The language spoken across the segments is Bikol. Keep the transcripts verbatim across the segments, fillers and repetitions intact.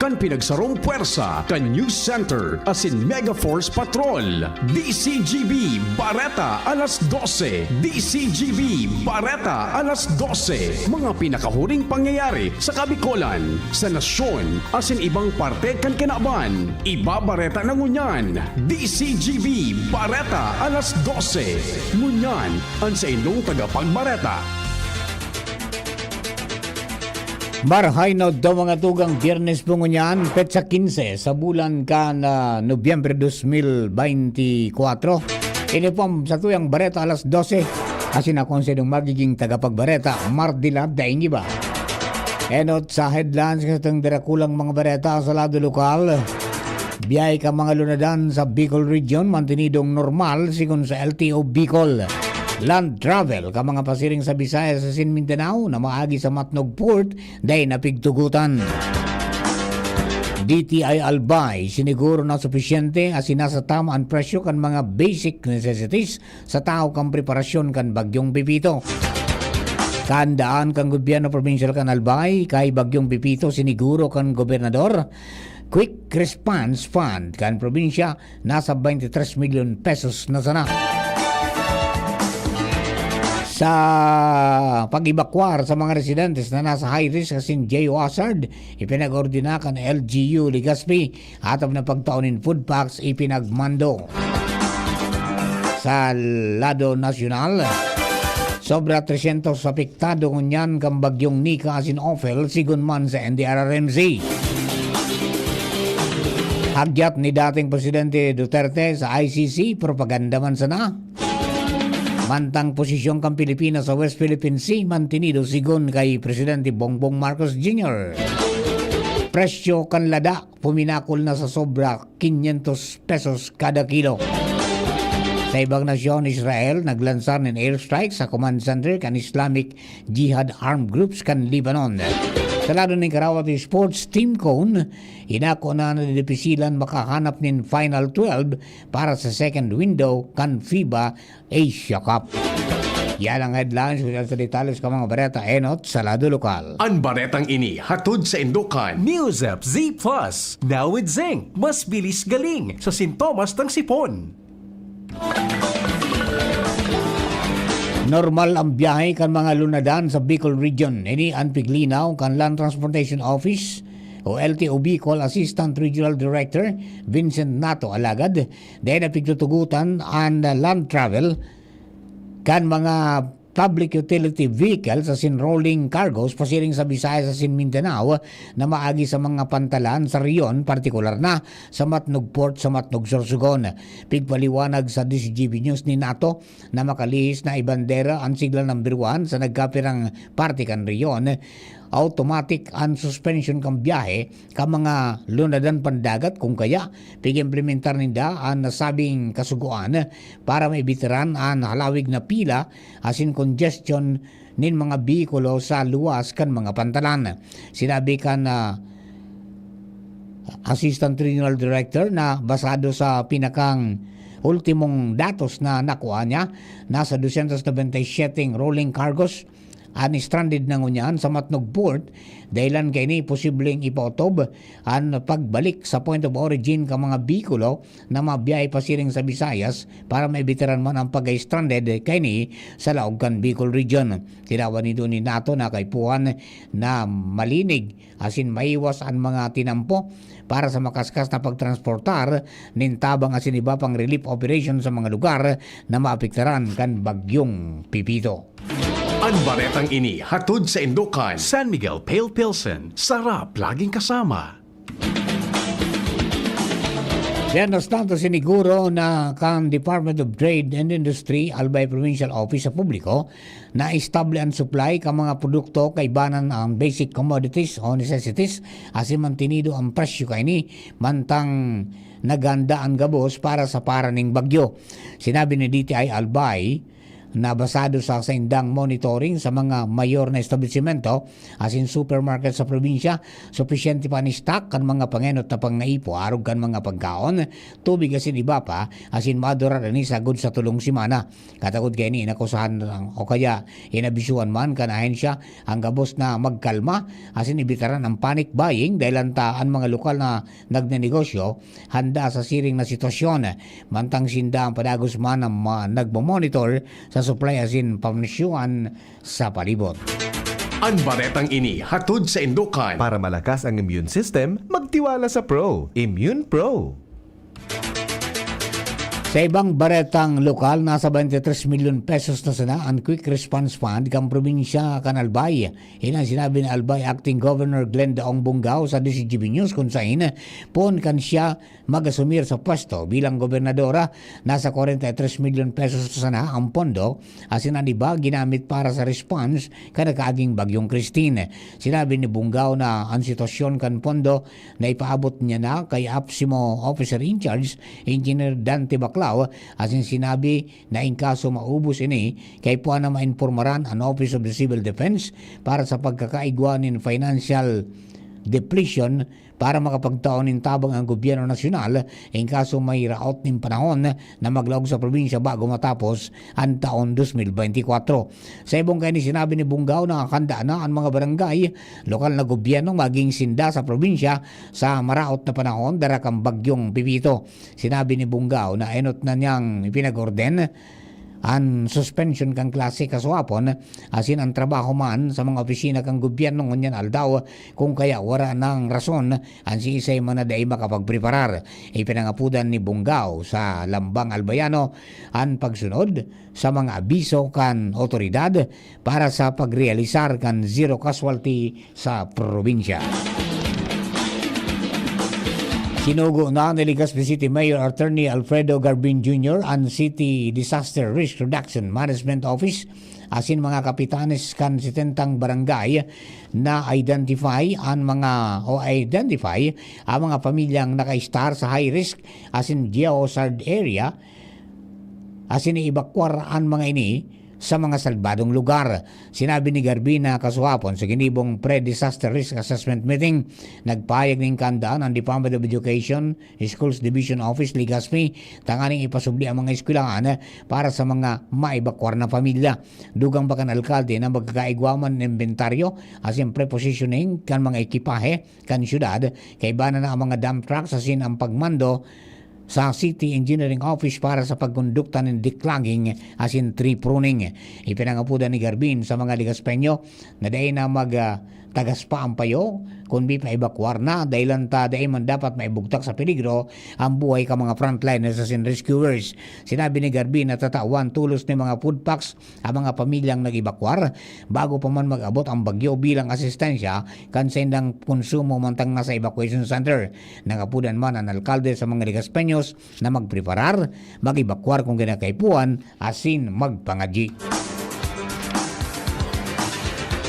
Kan pinagsarong pwersa kan News Center asin Mega Force Patrol, D C G B Bareta alas dose, D C G B Bareta alas dose, mga pinakahuring pangyayari sa Kabikolan, sa nasyon, asin ibang parte kan kinaban. Ibabareta na ngunyan, D C G B Bareta alas dose. Ngunyan, an saindong tagapagbareta. Marahay na udto, mga tugang, Biyernes po ngunyan, petsa kinse sa bulan kan, ah, Nobyembre dos mil beintikwatro. Ini po ang satuyang bareta alas dose. Asin ako ang saindong magiging tagapagbareta, Mardila Daing Iba. Enot sa headlines kan satuyang darakulang mga bareta sa lado lokal. Biyahe kan mga lunadan sa Bicol Region mantinidong normal, sigon sa L T O Bicol. Land travel kan mga pasiring sa Visayas asin Mindanao na maagi sa Matnog Port dai napigtugotan. D T I Albay, siniguro na supisyente asin nasa tama an presyo kan mga basic necessities sa tahaw kan preparasyon kan Bagyong Pepito. Kahandaan kan gobyerno probinsyal kan Albay kay Bagyong Pepito, siniguro kan gobernador, Quick Response Fund kan probinsya nasa twenty-three milyon pesos na sana. Sa pag-ebakwar sa mga residentes na nasa high risk asin geohazard, ipinag-ordina kan L G U Legazpi, atop na pagtao nin food packs ipinagmando. Sa lado nasyonal, sobra tresyentos apektado ngunyan kan Bagyong Nika asin Ophel, sigon man sa N D R R M C. Hagyat ni dating Presidente Duterte sa I C C, propaganda man sana. Mantang posisyon kan Pilipinas sa West Philippine Sea mantinido, sigon kay Presidente Bongbong Marcos Junior. Presyo kan lada puminakol na sa sobra kinyentos pesos kada kilo. Sa ibang nasyon, Israel naglansar nin airstrike sa command center kan Islamic Jihad armed groups kan Lebanon. Sa lado nin karawat sports, Team Cone, inako na nadidipisilan makahanap nin Final twelve para sa second window kan FIBA Asia Cup. Yan ang headlines. Kung sa detalles ka mga bareta, enot sa lado lokal. An baretang ini hatod sa indukan. News App Z Plus, now with zinc. Mas bilis galing sa sintomas ng sipon. Normal ang biyahe kan mga lunadan sa Bicol Region. Ini an piglinaw kan Land Transportation Office o L T O Bicol Assistant Regional Director Vincent Nato Alagad. Dai napigtutugotan an land travel kan mga public utility vehicles asin rolling cargos pasiring sa Visayas asin Mindanao na maagi sa mga pantalan sa rehiyon, partikular na sa Matnog Port, sa Matnog Sorsogon. Pigpaliwanag sa D C G B News ni Nato na makalihis na ibandera an sigla number one sa nagkapirang parte kan rehiyon. Automatic an suspension kan biyahe kan mga lunadan pandagat, kung kaya pig-implementar ninda an nasabing kasugoan para maibitaran an halawig na pila asin congestion nin mga behikulo sa luwas kan mga pantalan. Sinabi kan, ah, Assistant Regional Director na basado sa pinakang ultimong datos na nakuha niya, nasa dosyentos nobenta y siyete rolling cargos an stranded na ngunyan sa Matnog Port. Dahilan kaini, posibleng ipautob an pagbalik sa point of origin kan mga behikulo na mabiyahe pasiring sa Visayas para maibitaran man ang pagka-stranded kaini sa laog kan Bicol Region. Tinawan nido ni Nato na kaipuhan na malinig asin maiwas an mga tinampo para sa makaskas na pagtransportar nin tabang asin iba pang relief operation sa mga lugar na maapektaran kan Bagyong Pepito. An baretang ini hatod sa indukan. San Miguel Pale Pilsen, sarap laging kasama. Mientras tanto, siniguro na kan Department of Trade and Industry, Albay Provincial Office sa publiko, na estable an supply kan mga produkto kaibanan ang basic commodities o necessities, asin mantinido ang presyo kaini, mantang naghanda an gabos para sa para ning bagyo. Sinabi ni D T I Albay, na basado sa saindang monitoring sa mga mayor na establisimento asin supermarket sa probinsya, supisyente pa an stock kan mga pangenot na pangaipo arog kan mga pagkaon, tubig asin iba pa, asin madurar ini sagkod sa tolong semana. Katagod kaini, inakusahan o kaya inabisohan man kan ahensya an gabos na magkalma asin ibitaran an panic buying dahel ta an mga lokal na nagnenegosyo handa sa siring na sitwasyon, mantang sinda an padagos man na ma-, nagmo-monitor sa supply asin pamamasyahan sa palibot. An baretang ini hatod saindo kan. Para malakas ang immune system, magtiwala sa Pro. Immune Pro. Sa ibang baretang lokal, nasa twenty-three milyon pesos na sana an Quick Response Fund kan probinsya kan Albay. Ini an sinabi ni Albay Acting Governor Glenn Daong Bongao sa D Z G B News, kun sain, poon kan siya mag-asumir sa pwesto bilang gobernadora, nasa forty-three milyon pesos na sana ang pondo, asin an iba ginamit para sa response kan nakaaging Bagyong Christine. Sinabi ni Bongao na an sitwasyon kan pondo na ipaabot niya na kay APSIMO Officer in Charge, Engineer Dante Baclao, asin sinabi na in kaso maubos ini, kaipuhan na maimpormaran an Office of the Civil Defense para sa pagkakaigwa nin financial depletion para makapagtao nin tabang ang gobyerno nasyonal in kaso may raot nin panahon na maglaog sa probinsya bago matapos an taon dos mil benti kwatro. Sa ibong kaini, sinabi ni Bongao na nakahanda na an mga barangay, lokal na gobyerno maging sinda sa probinsya sa maraot na panahon dara kan Bagyong Pepito. Sinabi ni Bongao na enot na niyang ipinag-orden an suspension kan klase kasuapon, asin an trabaho man sa mga opisina kan gobyerno ngunyan aldaw, kung kaya wara nang rason an siisay man na dai makapagpreparar. Ipinangapodan ni Bongao sa Lambang Albayano an pagsunod sa mga abiso kan otoridad para sa pagrealisar kan zero casualty sa probinsya. Sinugo na ni Legazpi City Mayor Attorney Alfredo Garbin Junior an City Disaster Risk Reduction Management Office asin mga kapitanes kan setentang barangay na identify an mga, o identify ang mga pamilyang naka-star sa high risk asin geohazard area asin iibakwar an mga ini sa mga salbadong lugar. Sinabi ni Garbin na kasuhapon sa ginibong pre-disaster risk assessment meeting, nagpahayag nin kahandaan an Department of Education, Schools Division Office, Legazpi, tanganing ipasubli ang mga eskwelahan para sa mga maebakwar na pamilya. Dugang pa kan alkalde na magkakaigwa man nin inventaryo asin pre-positioning kan mga ekipahe kan syudad, kaiba na na ang mga dump trucks asin ang pagmando sa City Engineering Office para sa pagkondukta nin declogging asin tree pruning. Ipinangapodan ni Garbin sa mga Legaspeño na dai na mag, ah, tagas pa ang payo, kundi paibakwar na, dahil ta dai man dapat maibugtak sa peligro ang buhay kan mga frontliners asin rescuers. Sinabi ni Garbin na tatawan tolos nin mga food packs ang mga pamilyang nag-ebakwar bago pa man mag-abot ang bagyo bilang asistensya kan saindang konsumo mantang nasa evacuation center. Nangapodan man an alkalde sa mga Legaspeños na magpreparar, mag-ebakwar kun kinakaipuhan, asin magpangadyi.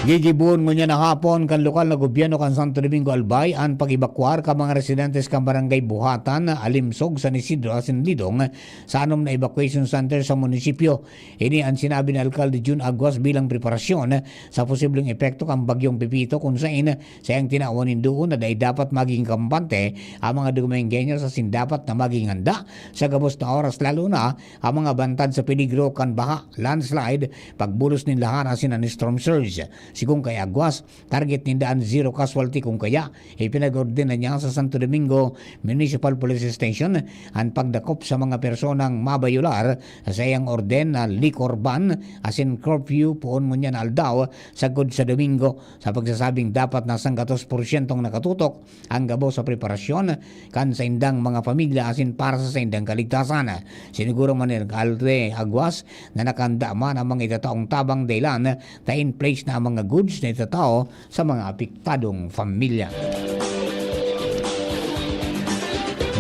Gigibohon ngunyan na hapon kan lokal na gobyerno kan Santo Domingo Albay an pag-ebakwar kan mga residentes kan Barangay Buhatan, Alimsog, San Isidro asin Lidong sa anom na evacuation center sa munisipyo. Ini an sinabi ni Alkalde Jun Aguas bilang preparasyon sa posibleng epekto kan Bagyong Pepito, kun sain saiyang tinawan nin duon na dai dapat maging kampante ang mga Domingueños asin dapat na maging handa sa gabos na oras, lalo na ang mga bantad sa peligro kan baha, landslide, pagbulos nin lahar asin an storm surge. Sigon kay Aguas, target ninda an zero casualty, kun kaya ipinag-ordenan niya sa Santo Domingo Municipal Police Station an pagdakop sa mga personang mabayolar sa saiyang orden na liquor ban asin curfew poon ngunyan na aldaw sagkod sa Domingo, sa pagsasabing dapat na sanggatos porsyentong nakatutok ang gabos sa preparasyon kan saindang mga pamilya asin para sa saindang kaligtasan. Siniguro man ni Alcalde Aguas na nakahanda man ang mga itataong tabang, dahilan ta in place na ang mga goods na itatao sa mga apektadong pamilya.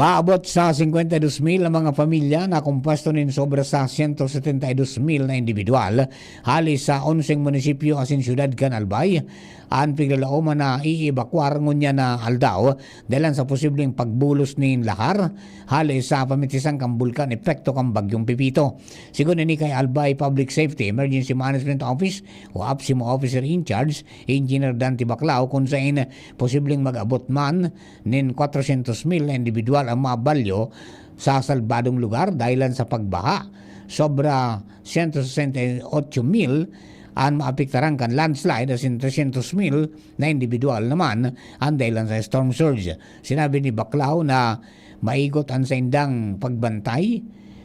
Paabot sa singkwenta y dos mil ang mga pamilya na kompuesto nin sobra sa sento setenta y dos mil na individual, hali sa onseng munisipyo asin syudad kan Albay, an piglalaoman na iibakwar ngunyan na aldaw, dalan sa posibleng pagbulos nin lahar, hali sa pamitisan kan bulkan epekto kan Bagyong Pepito. Sigon ini kay Albay Public Safety Emergency Management Office o APSEMO Officer in Charge, Engineer Dante Baclao, kun sain posibleng mag-abot man nin kwatrosyentos mil na individual ang mabalyo sa salbadong lugar dahilan sa pagbaha. Sobra sento sesenta y ocho mil an maapektaran kan landslide, asin tresyentos mil na individual naman an dahilan sa storm surge. Sinabi ni Baclao na maigot an saindang pagbantay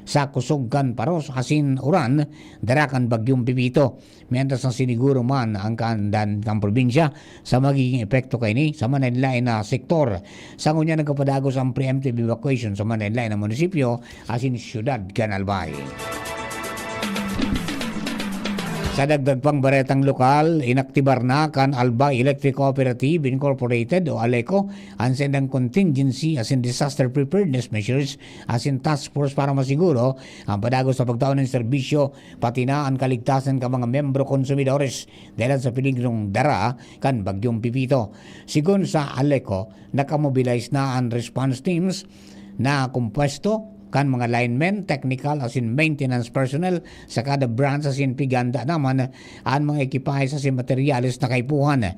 sa kusog kan paros asin uran dara kan Bagyong Pepito. Mientras na siniguro man ang kaandan kan probinsya sa magiging epekto kaini sa manlaen-laen na sektor. Sa ngunyan, nagpapadagos ang preemptive evacuation sa manlaen-laen na munisipyo asin syudad kan Albay. Sa dagdag pang baretang lokal, inaktibar na kan Albay Electric Cooperative Incorporated o ALECO an saindang contingency asin disaster preparedness measures asin task force para masiguro ang padagos sa pagtao nin serbisyo pati na an kaligtasan kan mga miyembro konsumidores dahilan sa peligrong dara kan Bagyong Pepito. Sigon sa ALECO, nakamobilize na an response teams na kompuesto kan mga linemen, technical asin maintenance personnel sa kada branch asin pighanda naman an mga ekipahe asin materyales na kaipuhan.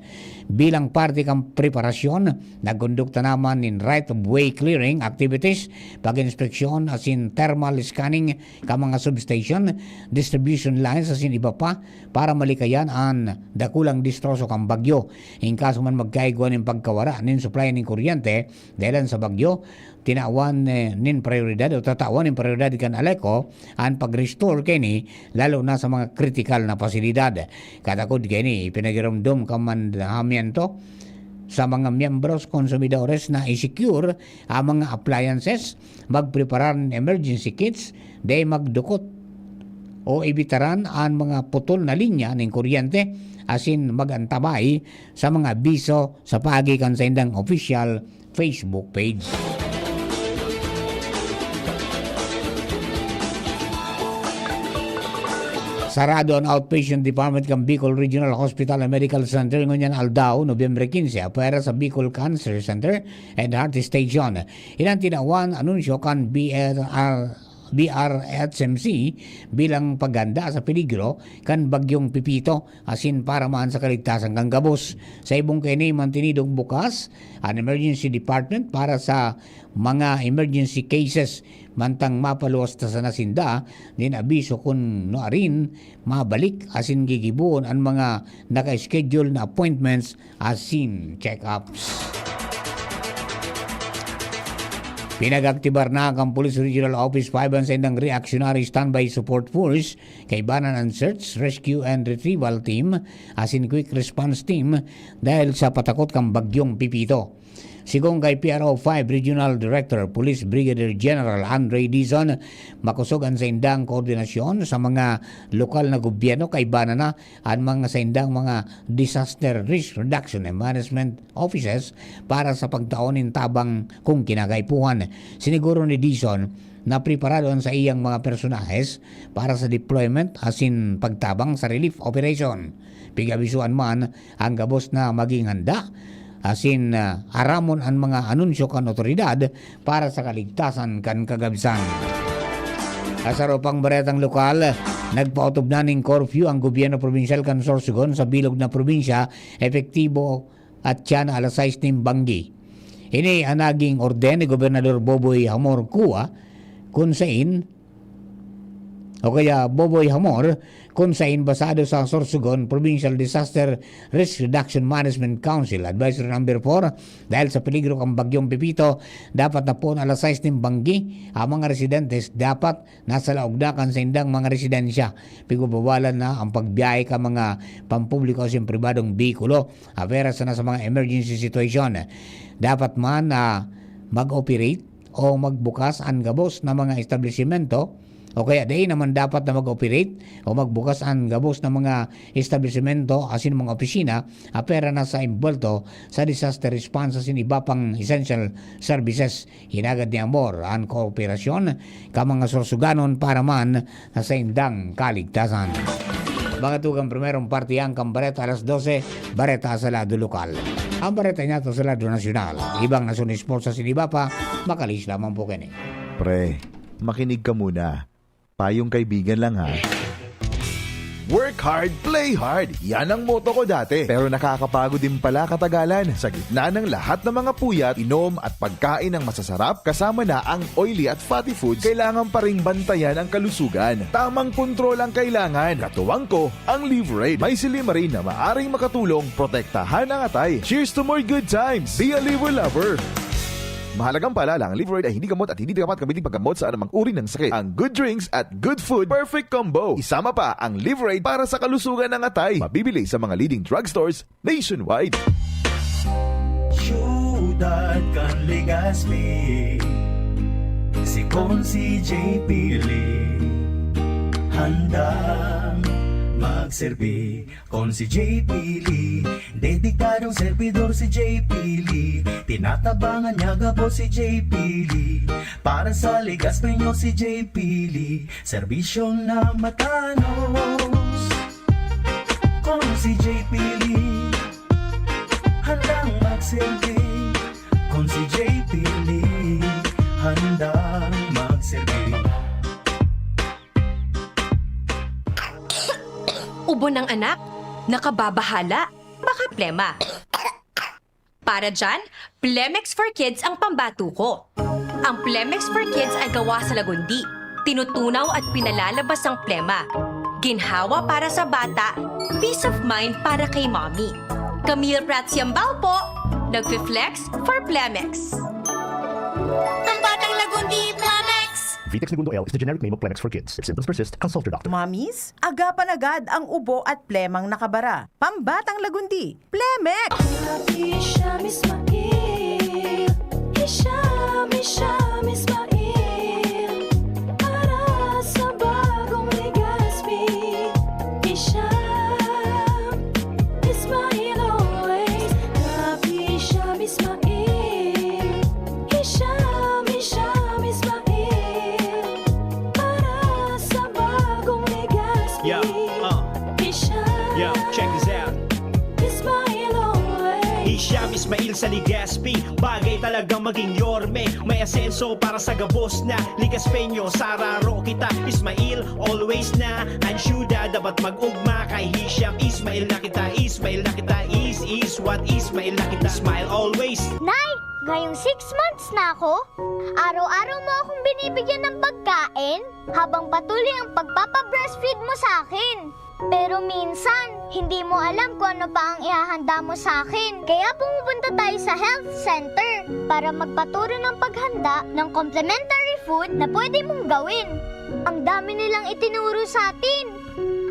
Bilang parte kan preparasyon, nagkondukta naman nin right-of-way clearing activities, pag-inspeksyon asin thermal scanning kan mga substation, distribution lines asin iba pa para malikayan an dakulang destroso kan bagyo. In kaso man magkaigwa nin pagkawara nin supply nin kuryente dahilan sa bagyo, tinawan, eh, nin prioridad o tatawan nin prioridad kan ALECO an pag-restore kaini, lalo na sa mga kritikal na pasilidad. Katakod kaini, ipinagiromdom kan mandamiento sa mga miyembros, konsumidores na i-secure ang mga appliances, magpreparar nin emergency kits, dai magdukot o ibitaran an mga putol na linya nin kuryente, asin mag-antabay sa mga abiso sa paagi kan saindang opisyal Facebook page. Sarado an outpatient department kan Bicol Regional Hospital and Medical Center ngunyan aldaw, Nobyembre quince, apwera sa Bicol Cancer Center and Heart Station. Iyan an tinawan anunsyo kan B R R, B R H M C bilang paghanda sa peligro kan Bagyong Pepito asin para man sa kaligtasan kan gabos. Sa ibong kaini, mantinidong bukas an emergency department para sa mga emergency cases, mantang mapaluwas ta sana sinda nin abiso kun nuarin mabalik asin gigibohon an mga naka-schedule na appointments asin check-ups. Pinag-aktibar na kan Police Regional Office five an saindang reactionary standby support force, kaibanan an search, rescue and retrieval team asin quick response team dahil sa patakot kan Bagyong Pepito. Sigon kay P R O five Regional Director Police Brigadier General Andre Dizon, makosog an saindang koordinasyon sa mga lokal na gobyerno, kaibanan na an mga saindang mga disaster risk reduction and management offices para sa pagtao nin tabang kung kinakaipuhan. Siniguro ni Dizon na preparado an saiyang mga personahes para sa deployment asin pagtabang sa relief operation. Pig-abisuan man ang gabos na maging handa asin, ah, aramon an mga anunsyo kan otoridad para sa kaligtasan kan kagabsan. Sa saro pang baretang lokal, nagpaotob na nin curfew ang gobyerno probinsyal kan Sorsogon sa bilog na probinsya, epektibo at siya na alas sais nin banggi. Ini an naging orden ni Gobernador Boboy Hamor Cua, kun sain, o kaya Boboy Hamor, kun sain basado sa Sorsogon Provincial Disaster Risk Reduction Management Council Advisory Number four, dahil sa peligro kan Bagyong Pepito, dapat na poon alas sais nin banggi, ang mga residentes dapat nasa laog na kan saindang mga residensya. Pigbabawalan na ang pagbiyahe kan mga pampubliko asin pribadong behikulo. Apwera sana sa mga emergency situation. Dapat man na mag-operate o magbukas an gabos na mga establisimento o kaya dai naman dapat na mag-operate o magbukas an gabos na mga establisimento asin mga opisina, apera na sa imbwelto sa disaster response asin iba pang essential services. Hinagad ni Amor an kooperasyon kan mga sursuganon para man sa saindang kaligtasan. Mga tugang, primerong parte yan kan bareta alas dose, bareta sa lado lokal. Ang bareta niya to sa lado nasyonal. Ibang nasunod sports sa siniba pa, makalis lamang po kini. Pre, makinig ka muna. Payong kaibigan lang, ha. Work hard, play hard. Yan ang motto ko dati. Pero nakakapagod din pala katagalan. Sa gitna ng lahat ng mga puyat, inom at pagkain ng masasarap, kasama na ang oily at fatty foods, kailangan pa ring bantayan ang kalusugan. Tamang kontrol ang kailangan. Katuwang ko, ang Liverade. May silymarin na maaring makatulong protektahan ang atay. Cheers to more good times! Be a Liver Lover! Mahalagang paalala, ang Liverade ay hindi gamot at hindi dapat gamitin paggamot sa anumang uri ng sakit. Ang good drinks at good food, perfect combo. Isama pa ang Liverade para sa kalusugan ng atay. Mabibili sa mga leading drugstores nationwide. Siyudad kan Legazpi, si Consi J P Lee, handang magserbi. Consi J P Lee, dedikadong servidor si J P Lee. Tinatabangan niya gabos si J P Lee. Para sa Legazpeño si J P Lee, serbisyo na matanos. Consi J P Lee, handang magserbi. Consi J P Lee, handang magserbi. Ubo ng anak? Nakababahala? Baka plema. Para dyan, Plemex for Kids ang pambato ko. Ang Plemex for Kids ay gawa sa lagundi, tinutunaw at pinalalabas ang plema. Ginhawa para sa bata, peace of mind para kay mommy. Camille Prats Yambao po, nagfi-flex for Plemex. Ang batang lagundi, Plemex! Vitex Negundo L is the generic name of Plemex for Kids. If symptoms persist, consult your doctor. Mommies, agapan agad ang ubo at plemang nakabara. Pambatang lagundi, Plemex! Hisham Ismail, Hisham, Hisham Ismail, para sa bagong Legazpi. Hisham Ismail always, Kap Hisham Ismail, Hisham, Hisham Ismail, para sa bagong Legazpi. Yeah, uh. Hisham. Yeah, check this out. Ismail always. Hisham Ismail sa Legazpi, bagay talagang maging Yorme. May asenso para sa gabos na Legazpeño. Sararo kita, Ismail always na. Ang syudad dapat mag-ugma kay Hisham Ismail na kita. Ismail na kita, is, is what Ismail na kita. Smile always. Nay, ngayong six months na ako, araw-araw mo akong binibigyan ng pagkain habang patuloy ang pagpapa-breastfeed mo sa akin. Pero minsan, hindi mo alam kung ano pa ang ihahanda mo sa akin. Kaya pumupunta tayo sa health center para magpaturo ng paghanda ng complementary food na pwede mong gawin. Ang dami nilang itinuro sa atin.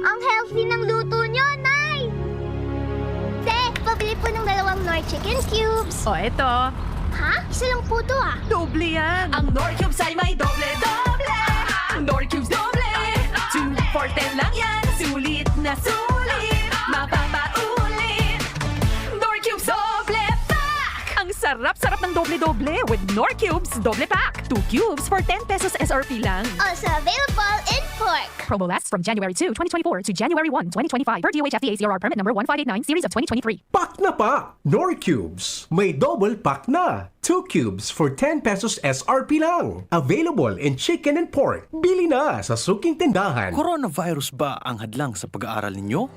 Ang healthy ng luto nyo, Nay! Te, pabili po ng dalawang Knorr Chicken Cubes. O, eto. Ha? Isa lang po to, ah. Doble yan. Ang Knorr Cubes ay may doble-doble. Knorr Cubes doble. Two for ten lang yan. Sulit na sulit. Mapapaulit. Knorr Cubes Doble Pack! Ang sarap-sarap ng doble-doble with Knorr Cubes Doble Pack. Two cubes for ten pesos S R P lang. Also available in pork. Promo lasts from January two, twenty twenty-four to January one, twenty twenty-five, per D O H F D A C R R permit number one five eight nine, series of twenty twenty-three. Pack na pack! Knorr Cubes! May double pack na! Two cubes for ten pesos S R P lang. Available in chicken and pork. Bili na sa suking tindahan. Coronavirus ba ang hadlang sa pag-aaral ninyo?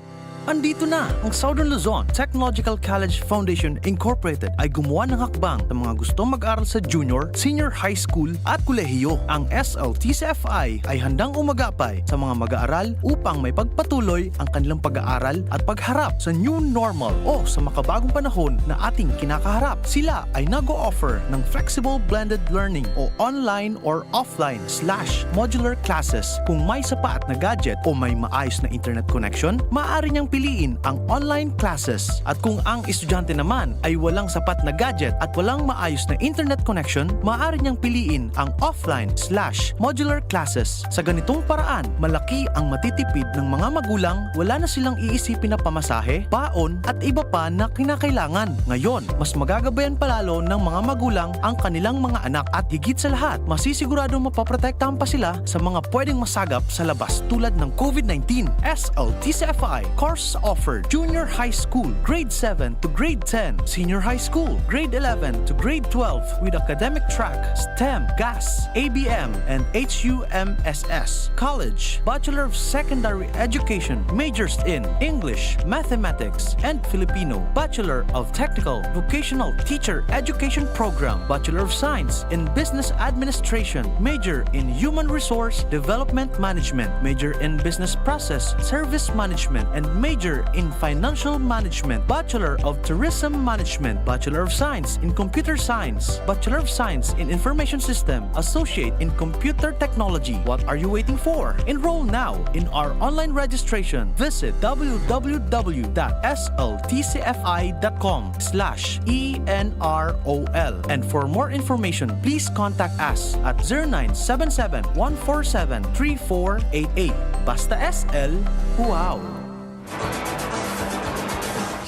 Andito na ang Southern Luzon Technological College Foundation Incorporated ay gumawa ng hakbang sa mga gustong mag-aral sa junior, senior high school at kolehiyo. Ang S L T C F I ay handang umagapay sa mga mag-aaral upang may pagpatuloy ang kanilang pag-aaral at pagharap sa new normal o sa makabagong panahon na ating kinakaharap. Sila ay nag-o-offer ng flexible blended learning o online or offline slash modular classes. Kung may sapat na gadget o may maayos na internet connection, maaari niyang piliin ang online classes. At kung ang estudyante naman ay walang sapat na gadget at walang maayos na internet connection, maaari niyang piliin ang offline slash modular classes. Sa ganitong paraan, malaki ang matitipid ng mga magulang, wala na silang iisipin na pamasahe, baon, at iba pa na kinakailangan. Ngayon, mas magagabayan pa lalo ng mga magulang ang kanilang mga anak at higit sa lahat, masisiguradong mapoprotektahan pa sila sa mga pwedeng masagap sa labas tulad ng COVID nineteen. S L T C F I course offer Junior High School, Grade seven to Grade ten, Senior High School, Grade eleven to Grade twelve with academic track STEM, GAS, A B M, and H U M S S. College, Bachelor of Secondary Education, majors in English, Mathematics, and Filipino, Bachelor of Technical Vocational Teacher Education Program, Bachelor of Science in Business Administration, major in Human Resource Development Management, major in Business Process Service Management, and major in Financial Management, Bachelor of Tourism Management, Bachelor of Science in Computer Science, Bachelor of Science in Information System, Associate in Computer Technology. What are you waiting for? Enroll now in our online registration. Visit w w w dot s l t c f i dot com slash e n r o l. And for more information, please contact us at zero nine seven seven, one four seven, three four eight eight. Basta S L, wow!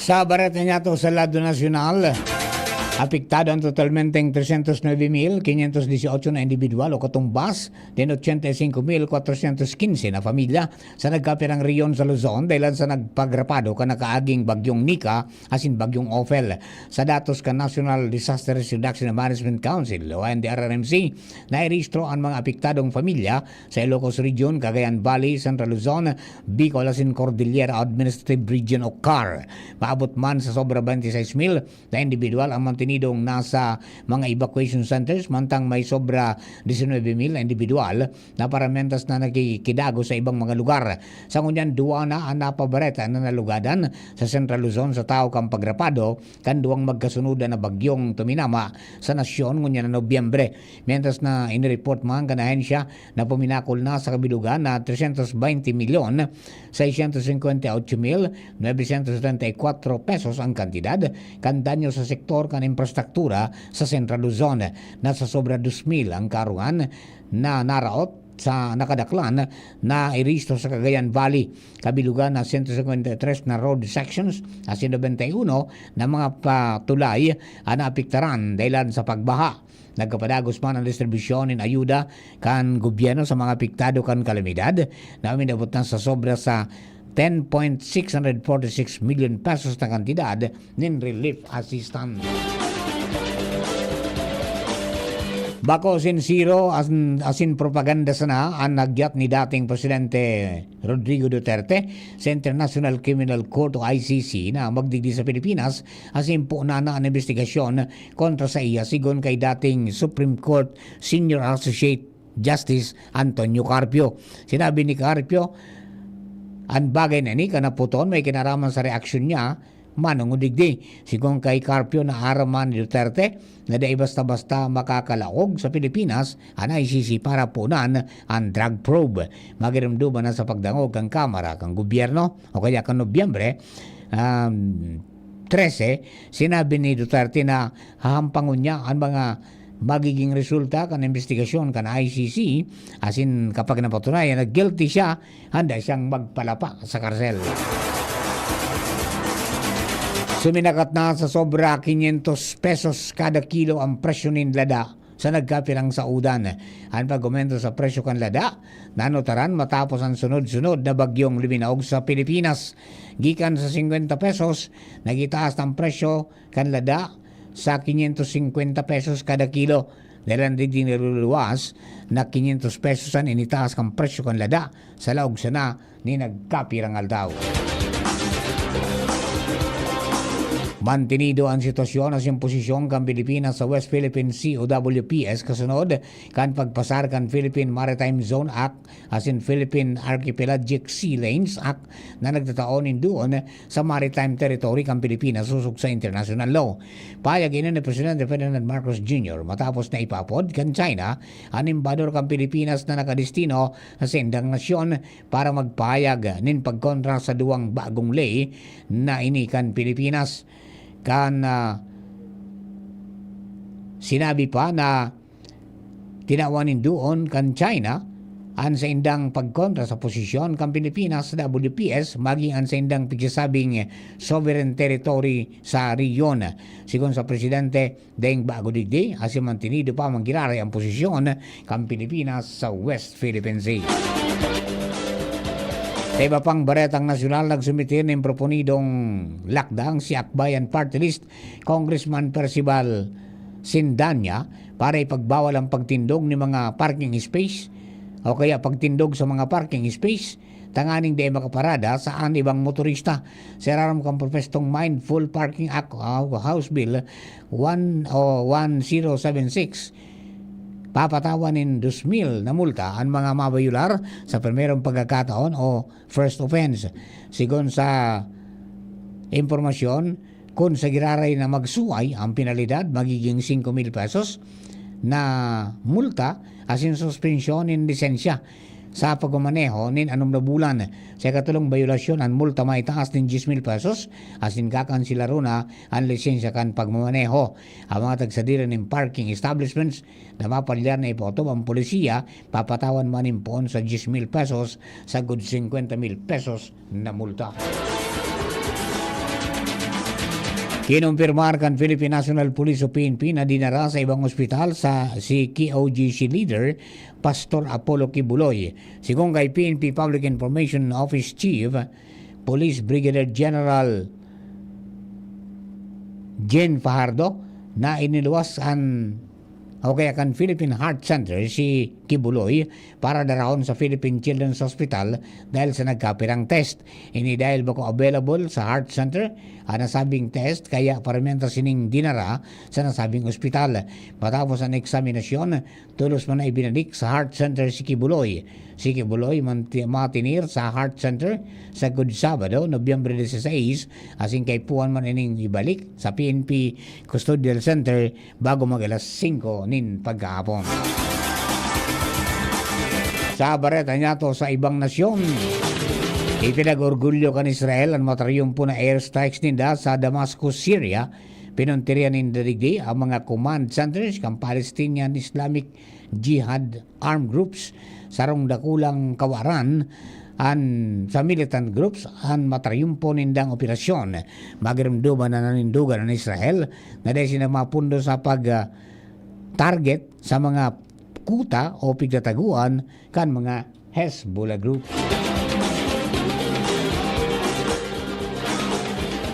Sa bareta niyato sa lado nasyonal, apektado ang totalmenteng trescientos nuebe mil quinientos dieciocho na indibidwal o katumbas nin ochenta y cinco mil cuatrocientos quince na pamilya sa nagkapirang rehiyon sa Luzon dahilan sa nagpagrapado kan nakaaging Bagyong Nika asin Bagyong Ophel. Sa datos kan National Disaster Risk Reduction and Management Council o N D R R M C, nairehistro an mga apektadong pamilya sa Ilocos Region, Cagayan Valley, Central Luzon, Bicol asin Cordillera Administrative Region o car. Maabot man sa sobra twenty-six mil na indibidwal ang mantenidong nasa mga evacuation centers, mantang may sobra diecinuebe mil na indibidwal na paramentas na nakikidagos sa ibang mga lugar. Sa ngunyan, duwa na an napabareta na nalugadan sa Central Luzon sa tahaw kan pagrapado kan duwang magkasunod na bagyong tuminama sa nasyon ngunyan na Nobyembre. Mientras na inireport man kan ahensya na puminakol na sa kabilugan na trescientos baynte milyon, seiscientos cincuenta y ocho mil, novecientos setenta y cuatro pesos ang kantidad kan danyo sa sektor kan infrastruktura sa Central Luzon. Nasa sobra dos mil ang karungan na naraot sa nakadaklan na irehistro sa Cagayan Valley. Kabilugan na sento singkwenta y tres na road sections asin nobenta y uno na mga patulay an naapektaran dahilan sa pagbaha. Nagkapadagos man an distribusyon nin ayuda kan gobyerno sa mga apektado kan kalamidad na uminabot na sa sobra sa ten point six hundred forty six million pesos na kantidad nin relief assistance. Bako sinsero asin, asin propaganda sana an nagyat ni dating Presidente Rodrigo Duterte sa International Criminal Court o I C C na magdigdi sa Pilipinas asin punan na an imbestigasyon kontra saiya, sigon kay dating Supreme Court Senior Associate Justice Antonio Carpio. Sinabi ni Carpio, an bagay na ini kan naputon may kinaraman sa reaksyon niya manongod digdi. Sigon kay Carpio, naaram man ni Duterte na dai basta-basta makakalaog sa Pilipinas an I C C para punan an drug probe. Magirumduman na sa pagdangog kan Kamara kan Gobyerno o kaya kan Nobyembre, um, trese, sinabi ni Duterte na hahampangon niya an mga magiging resulta kan imbestigasyon kan I C C, asin kapag napatunayan na guilty siya, handa siyang magpalapa sa karsel. Suminakat na sa sobra quinientos pesos kada kilo ang presyo nin lada sa nagkapirang saodan. An pag-aumento sa presyo kan lada, nanutaran matapos ang sunod-sunod na bagyong luminaog sa Pilipinas. Gikan sa singkwenta pesos, nagitaas ang presyo kan lada sa quinientos cincuenta pesos kada kilo. Dahelan digdi, naluluwas na quinientos pesos an initaas kan presyo kan lada sa laog sana nin nagkapirang aldaw. Mantinido an sitwasyon asin posisyon kan Pilipinas sa West Philippine Sea o W P S kasunod kan pagpasar kan Philippine Maritime Zone Act asin Philippine Archipelagic Sea Lanes Act na nagtatao nin duon sa maritime territory kan Pilipinas sosog sa international law. Pahayag ini ni Presidente Ferdinand Marcos Junior matapos na ipaapod kan China an embahador kan Pilipinas na nakadestino sa saindang nasyon para magpahayag nin pagkontra sa duwang bagong ley na ini kan Pilipinas. Kan, ah, sinabi pa na tinawan nin duon kan China an saindang pagkontra sa posisyon kan Pilipinas sa W P S maging an saindang pigsasabing sovereign territory sa rehiyon. Sigon sa presidente, daing bago digdi, asin mantinido pa man giraray an posisyon kan Pilipinas sa West Philippine Sea. Sa iba pang baretang nasyonal, nagsumitir nin proponidong lakdang si Akbayan Party List Congressman Percival Sindanya para ipagbawal ang pagtindog ni mga parking space o kaya pagtindog sa mga parking space tanganing dai makaparada sa an ibang motorista. Sa irarom kan propestong Mindful Parking Act, ah, House Bill one o one zero seven six, papatawan nin dos mil na multa an mga mabayular sa primerong pagkakataon o first offense. Sigon sa impormasyon, kun sa giraray na magsuway, ang penalidad magiging singko mil pesos na multa asin suspensyon nin lisensya sa pagmamaneho nin anom na bulan. Sa ikatulong bayolasyon, an multa maitaas nin dyes mil pesos asin kakanselarona an lisensya kan pagmamaneho. Ang mga tagsadiri nin parking establishments na mapalyar na ipaotob ang polisiya, papatawan man nin poon sa dyes mil pesos sagkod singkwenta mil pesos na multa. Kinumpirmar kan Philippine National Police o P N P na dinara sa ibang ospital sa si K O G C leader, Pastor Apollo Quiboloy. Sigon kay P N P Public Information Office Chief, Police Brigadier General Jen Fajardo, na iniluwas an o kaya kan Philippine Heart Center si Quiboloy para darahon sa Philippine Children's Hospital dahil sa nagkapirang test. Ini dahil bako available sa Heart Center an nasabing test, kaya parimenta sining dinara sa nasabing ospital. Matapos an eksaminasyon, tolos man na ibinalik sa Heart Center si Quiboloy. Si Quiboloy manti-, matinir sa Heart Center sagkod Sabado, Nobyembre dieciséis, asin kaipuhan man ining ibalik sa P N P Custodial Center bago mag-alas singko nin pagkahapon. Sa bareta niyato sa ibang nasyon, ipinag-orgulyo kan Israel an matariyumpo na airstrikes ninda sa Damascus, Syria. Pinuntirya ninda digdi ang mga command centers kan Palestinian Islamic Jihad armed groups, sarong dakulang kawaran an sa militant groups an matariyumpo nindang operasyon. Magirumduman na nanindogan an Israel na dai sinda mapundo sa pag, ah, target sa mga kuta o pigtataguan kan mga Hezbollah group.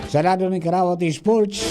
Sa lado nin karawat sports,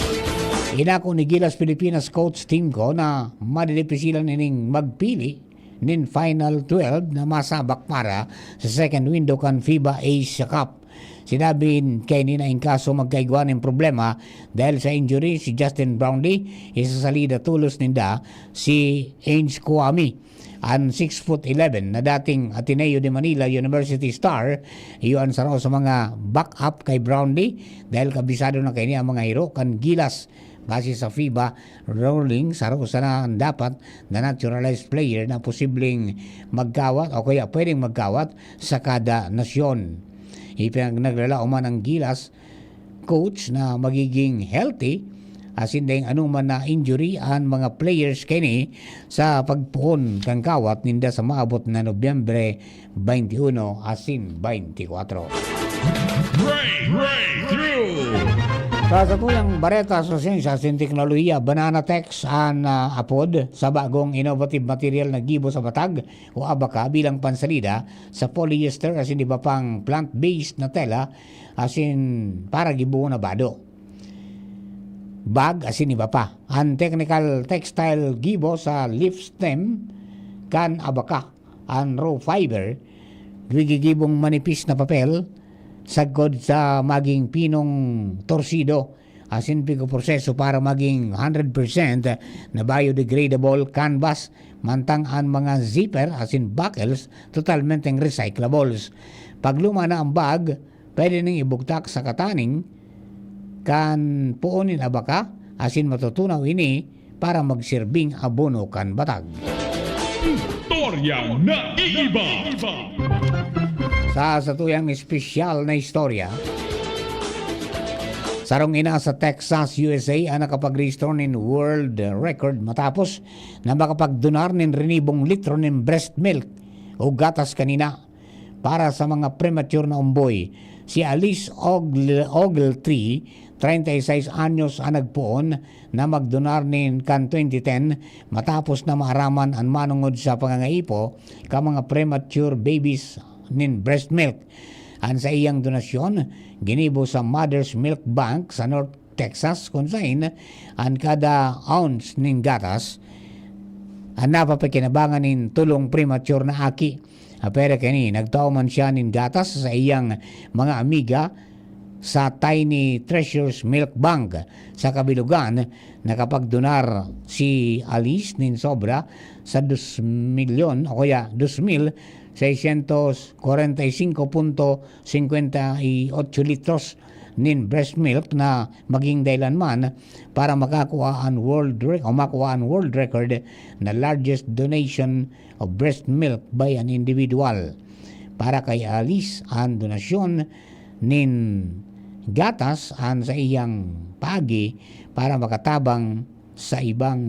inako ni Gilas Pilipinas coach Tim Go na madidipisilan ining magpili nin Final twelve na masabak para sa second window kan FIBA Asia Cup. Sinabi kaini na in kaso magkaigwa nin problema dahil sa injury si Justin Brownlee, isasalida tolos ninda si Ange Kouame, an six foot eleven na dating Ateneo de Manila University star. Iyo an saro sa mga backup kay Brownlee dahil kabisado na kaini ang mga hiro kan Gilas. Base sa FIBA ruling, saro sana an dapat na naturalized player na posibleng magkawat o kaya pwedeng magkawat sa kada nasyon. Ipinagnaglalauman ang Gilas coach na magiging healthy asin daing anoman na injury an mga players kaini sa pagpoon kan kawat ninda sa maabot na Nobyembre twenty-one asin twenty-four. Break, breakthrough. Sa satuyang bareta sa siyensya asin teknolohiya, Banana Tex an, ah, apod sa bagong innovative material na gibo sa batag o abaka bilang pansalida sa polyester asin iba pang plant-based na tela asin para gibohon na bado, bag asin iba pa. An technical textile gibo sa leaf stem kan abaka, an raw fiber, gigigibong manipis na papel, sagkod sa maging pinong torsido asin pigpoproseso para maging hundred percent na biodegradable canvas, mantang an mga zipper asin buckles totalmenteng recyclables. Pagluma na an bag, pwede ning ibugtak sa kataning kan puon nin abaka, asin matutunaw ini para magsirbing abono kan batag. Istorya na iiba. Sa satuyang espesyal na istorya, sarong ina sa Texas, U S A, an nakapagrehistro nin world record matapos na makapagdonar nin rinibong litro nin breast milk o gatas kanina para sa mga premature na omboy. Si Alice Ogle-, Ogletree, treinta y seis anyos, an nagpoon na magdonar nin kan twenty ten, matapos na maaraman an manongod sa pangangaipo kan mga premature babies nin breast milk. An saiyang donasyon ginibo sa Mother's Milk Bank sa North Texas, kun saen an kada ounce nin gatas an napapakinabangan nin tolong premature na aki. Apwera kaini, nagtao man siya nin gatas sa saiyang mga amiga sa Tiny Treasures Milk Bank. Sa kabilogan, nakapagdonar si Alice nin sobra sa dos milyon o kaya dos mil seiscientos kwarenta y cinco punto cincuenta y ocho litros nin breast milk na maging dahilan man para makakua an world rec-, o makua an world record na largest donation of breast milk by an individual. Para kay Alice, an donasyon nin gatas an saiyang paagi para makatabang sa ibang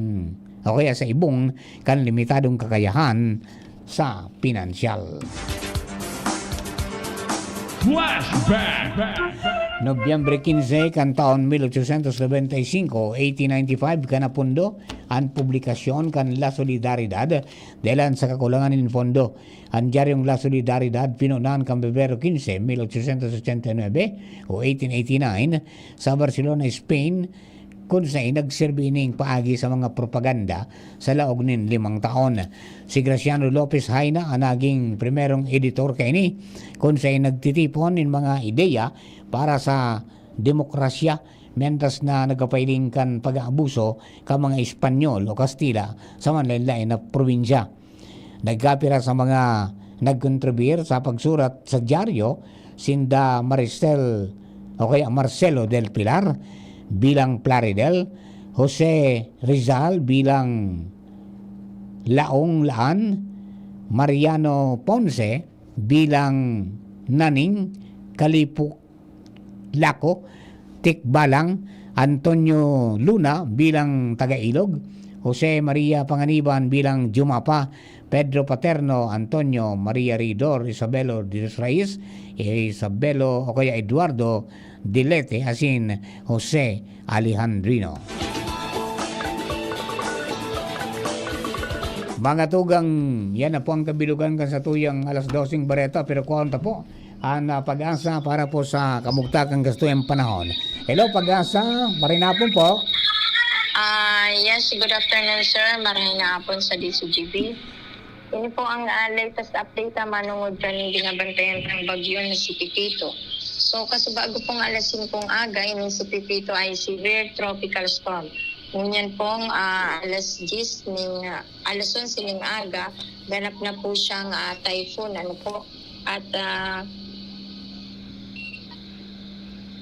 o kaya sa ibong kan limitadong kakayahan sa pinansyal. Flashback! Nobyembre quince kan taon mil ochocientos noventa y cinco, eighteen ninety-five, kan napundo an publikasyon kan La Solidaridad dahelan sa kakulangan nin pondo. An dyaryong La Solidaridad, pinunan kan Pebrero quince, mil ochocientos ochenta y nuebe o eighteen eighty-nine, sa Barcelona, Spain, kun saen nagserbi ining paagi sa mga propaganda sa laog nin limang taon. Si Graciano Lopez Jaena an naging primerong editor kaini, kun saen nagtitipon nin mga ideya para sa demokrasya, mientras na nagpapahiling kan pag-aabuso kan mga Espanyol o Kastila sa manlaen-laen na probinsya. Nagkapira sa mga nagkontribuyar sa pagsurat sa dyaryo, sinda Maricel o kaya Marcelo del Pilar bilang Plaridel, Jose Rizal bilang Laong Laan, Mariano Ponce bilang Naning Kalipuk Lako, Tikbalang, Antonio Luna bilang taga-Ilog, Jose Maria Panganiban bilang Jumapa, Pedro Paterno, Antonio Maria Ridor, Isabelo de los Reyes, Isabelo o kaya Eduardo Dilete, asin Jose Alejandrino. Mga tugang, yan na po ang kabilugan kan satuyang alas doseng bareta, pero kuwan ta po an, ah, Pag-asa para po sa kamugtakan kan satuyang panahon. Hello, Pag-asa. Maray na hapon po. Ah, yes, good afternoon, sir. Maray na hapon sa D Z G B. Ini po ang, ah, latest update, ah, manungod kan binabantayan ng bagyo na si Pepito. So, kasi bago pong alas singkong aga, ini si Pepito ay severe tropical storm. Ngunyan pong, ah, alas diyes ning, ah, alas onse ning aga, ganap na po siyang, ah, typhoon, ano po, at, ah,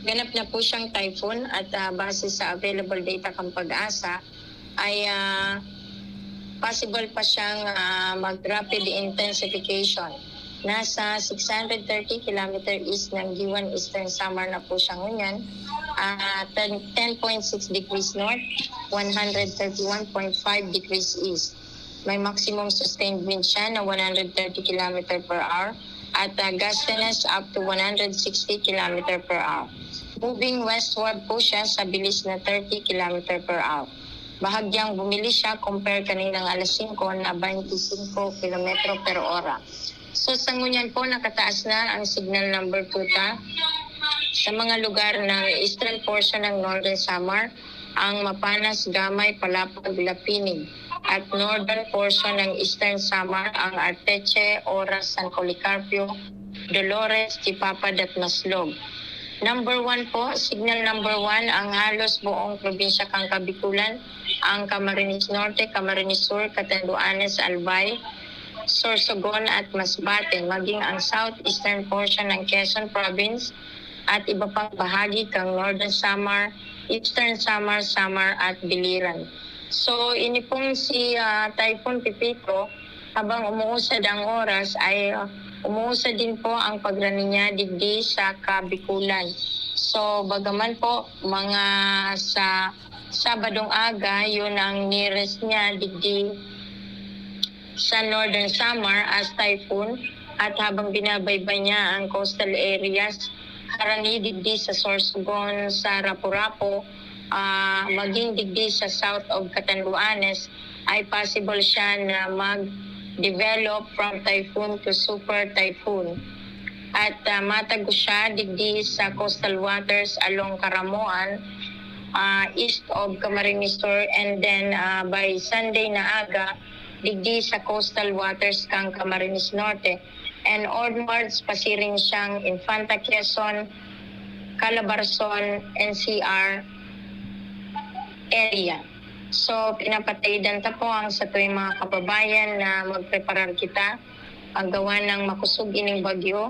ganap na po siyang typhoon at, ah, base sa available data kan Pag-asa, ay, ah, possible pa siyang, ah, mag-rapid intensification. Nasa six hundred thirty kilometer east ng Guiuan, Eastern Samar na po siya ngunyan. Ah, ten, ten point six degrees north, one hundred thirty-one point five degrees east. May maximum sustained wind siya na one hundred thirty kilometer per hour at, ah, gustiness up to one hundred sixty kilometer per hour. Moving westward po siya sa bilis na thirty kilometer per hour. Bahagyang bumilis siya compare kaninang alas singko na twenty-five kilometro per ora. So, sa ngunyan po, nakataas na ang signal number two ta sa mga lugar ng eastern portion ng Northern Samar, ang Mapanas, Gamay, Palapag, Lapinig, at northern portion ng Eastern Samar, ang Arteche, Oras, San Policarpio, Dolores, Tipapad at Maslog. Number one po, signal number one, ang halos buong probinsya kan Kabikulan, ang Camarines Norte, Camarines Sur, Catanduanes, Albay, Sorsogon at Masbate, maging ang southeastern portion ng Quezon Province at iba pang bahagi kang Northern Samar, Eastern Samar, Samar at Biliran. So, ini pong si, ah, Typhoon Pepito, habang umuusad ang oras, ay, ah, umuusad din po ang pagrani niya digdi sa Kabikulan. So, bagaman po, mga sa Sabadong aga, yun ang nearest niya digdi sa Northern Samar as typhoon, at habang binabaybay niya ang coastal areas, harani digdi sa Sorsogon, sa Rapu-Rapu, ah, maging digdi sa south of Catanduanes, ay possible siya na mag-develop from typhoon to super typhoon. At, ah, matago siya digdi sa coastal waters along Caramoan, ah, east of Camarines Sur, and then, ah, by Sunday na aga, digdi sa coastal waters kan Camarines Norte, and onwards, pasiring siyang Infanta Quezon, Calabarzon, N C R area. So, pinapataidan ta po ang satuyang mga kababayan na magpreparar kita, paggawa ng makusog ining bagyo.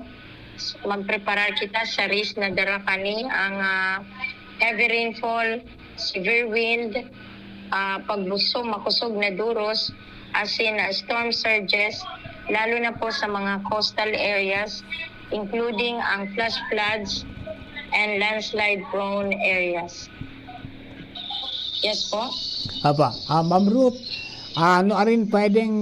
Magpreparar kita sa risk na dara kani ang, ah, heavy rainfall, severe wind, ah, pagbuso, makusog na duros, as in, ah, storm surges, lalo na po sa mga coastal areas, including ang flash floods and landslide prone areas. Yes po. Apa, ah, Ma'am Ruth, ah, ano arin pwedeng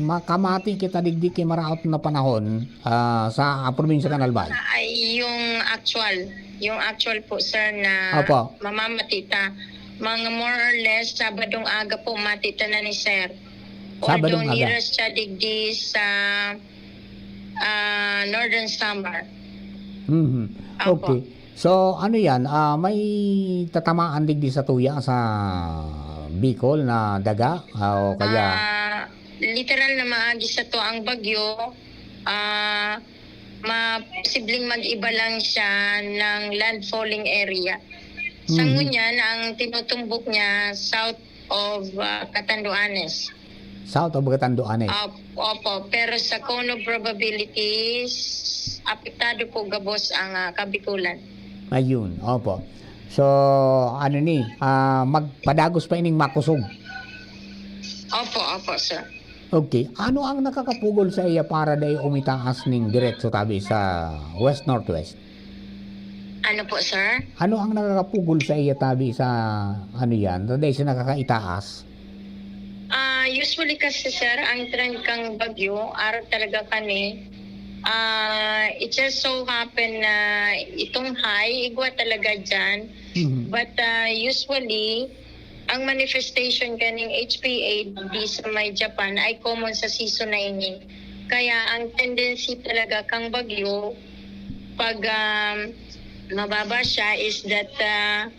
makamati kita digdi ki maraot na panahon, ah, sa, ah, probinsya kan Albay? Ay, yung actual, yung actual po, sir, na Opo. mamamati ta. Mga more or less, Sabadong aga po, mati ta na ni sir. Sabadong Although aga. nearest siya digdi sa, ah, Northern Samar. Mhm. Opo. Okay. So, ano yan? Ah, may tatamaan digdi sa tuya sa Bicol na daga? Ah, o kaya Ah, literal na maagi sa to ang bagyo, ah, ma-, posibleng mag-iba lang siya ng landfalling area. Sa Mhm. ngunyan, ang tinutumbok niya, south of, ah, Catanduanes. South of Catanduanes. Op-, opo, pero sa cone of probabilities, apektado po gabos ang, ah, Kabikulan. Ayun, opo. So, ano ni, ah, magpadagos pa ining makusog? Opo, opo, sir. Okay. Ano ang nakakapugol sa iya para dai umitaas ning diretso tabi sa west-northwest? Ano po, sir? Ano ang nakakapugol sa iya tabi sa, ano yan, dai siya nakakaitaas? Ah, usually kasi, sir, ang trend kang bagyo, araw talaga kani, ah, it just so happen na itong high, igwa talaga dyan. Mhm. But, ah, usually, ang manifestation kaning H P A di sa may Japan ay common sa season na ini. Kaya ang tendency talaga kang bagyo, pag, um, mababa siya, is that, ah,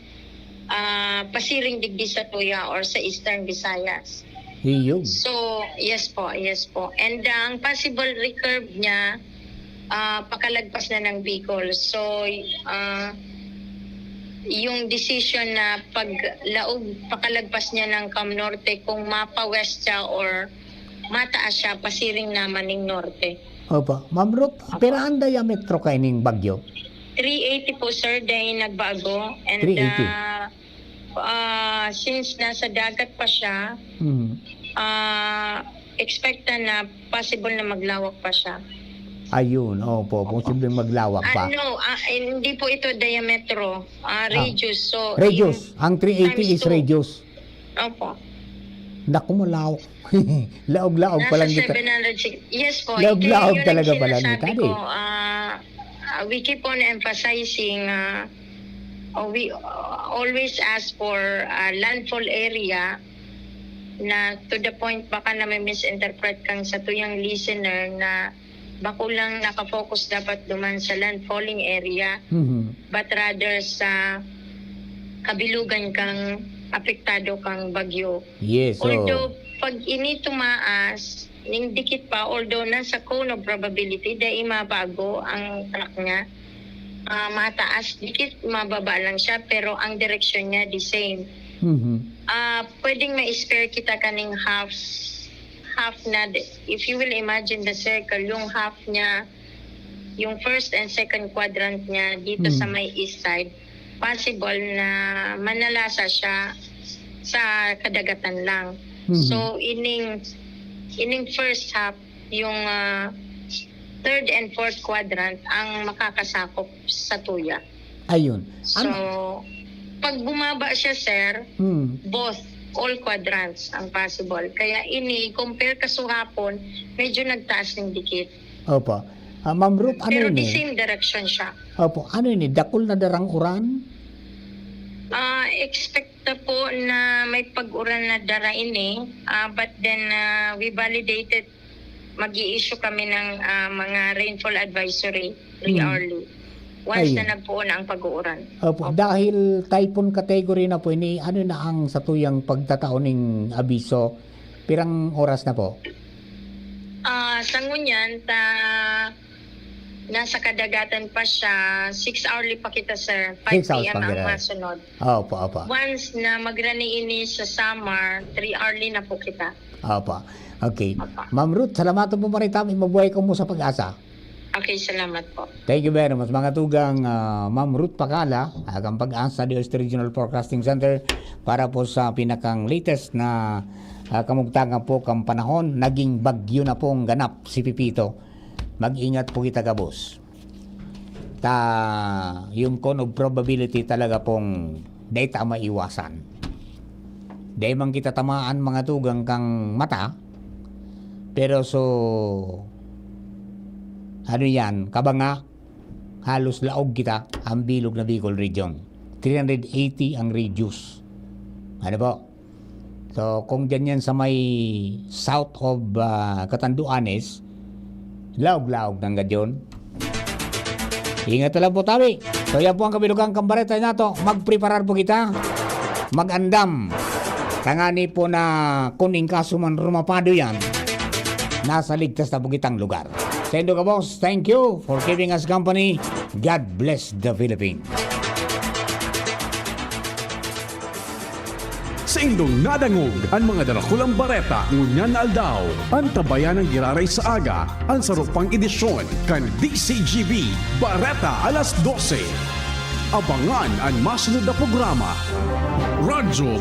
ah, pasiring digdi sa tuya or sa Eastern Visayas. Iyo. So, yes po, yes po. And, ah, ang possible recurve niya, ah, pakalagpas na ng Bicol. So, ah, yung decision na paglaog, pakalagpas niya ng Cam Norte, kung mapa-west siya or mataas siya, pasiring naman ning norte. Opo. Ma'am Ruth, Opo. pira ang diametro kaining bagyo? Three eighty po, sir, dahil nagbago. And, Three eighty. ah, ah, since nasa dagat pa siya, Hmm. ah, expectan na possible na maglawak pa siya. Ayun, opo, Opo. posibleng maglawak Ah, pa. no, ah, hindi po ito diametro, ah, Ah. radius. So, Radius. in Ang three eighty times is two. radius. Opo. Naku, malawak. Laog-laog pa Nasa lang kita. seven hundred six. Yes po, ito Laog-laog yung talaga pala ni sinasabi Tadi. ko, ah, ah, we keep on emphasizing, ah, oh, we, uh, always ask for, ah, landfall area na to the point baka na may misinterpret kang sa tuyang listener na bako lang nakafocus dapat duman sa landfalling area, Mhm. but rather sa kabilugan kang apektado kang bagyo. Yes, so Although, pag ini tumaas, ning dikit pa, although nasa cone of probability, dai mabago ang track niya. ah, mataas, dikit mababa lang siya, pero ang direksyon niya the same. Mhm. Ah, pwedeng ma-spare kita kaning half, half na, de- if you will imagine the circle, yung half niya, yung first and second quadrant niya dito Hmm. sa may east side, possible na manalasa siya sa kadagatan lang. Mhm. So, ining, ining first half, yung ah, third and fourth quadrant ang makakasakop sa tuya. Ayun. So, pag bumaba siya, sir, Hmm. both, all quadrants ang possible. Kaya ini, compare ka suhapon, medyo nagtaas ng dikit. Opo. Ah, Ma'am Ruth, ano Pero ini? The same direction siya. Opo, ano ini? Dakul na darang uran? Ah, expect na po na may pag-uran na dara ini, ah, but then ah, we validated, mag issue kami ng ah, mga rainfall advisory three Hmm. hourly. Once Ayun. na nagpuon na ang pag-uuran. Opo, dahil typhoon category na po ini, ano na ang satuyang pagtatao ning abiso? Pirang oras na po? Ah, sa ngunyan, ta nasa kadagatan pa siya, six hourly pa kita, sir. Six hours five p.m. pa ang kita. Masunod. Opo, opo. Once na magrani ini sa Samar, three hourly na po kita. Opo. Okay. Opo. Ma'am Ruth, salamat po marita. Mabuhay ko mo sa pag-asa. Okay, salamat po. Thank you very much. Mga tugang, ah, Ma'am Ruth Pakala, agang pag-asa di Regional Forecasting Center para po sa pinakang latest na ah, kamugtangan po kang panahon, naging bagyo na pong ganap si Pipito. Mag-ingat po kita gabos. Ta, yung cone of probability talaga pong data maiwasan. Dahil man kita tamaan mga tugang kang mata, pero so, ano yan, kabanga, halos laog kita ang bilog na Bicol region. Three hundred eighty ang radius. Ano po? So, kung dyan yan sa may south of ah, Catanduanes, laog-laog ng gadyon. Ingat na lang po tabi. So, yan po ang kabilugang kambareta nato. Magpreparar po kita. Mag-andam. Tangani po na kung in kaso man rumapado yan, nasa ligtas na po kitang lugar. Sendo ka, boss. Thank you for keeping us company. God bless the Philippines. Saindong nadangog an mga darakulang bareta ngunyan na aldaw. Antabayan an giraray sa aga an saro pang edisyon kan D C G B Bareta alas dose. Abangan an masunod na programa. Radyo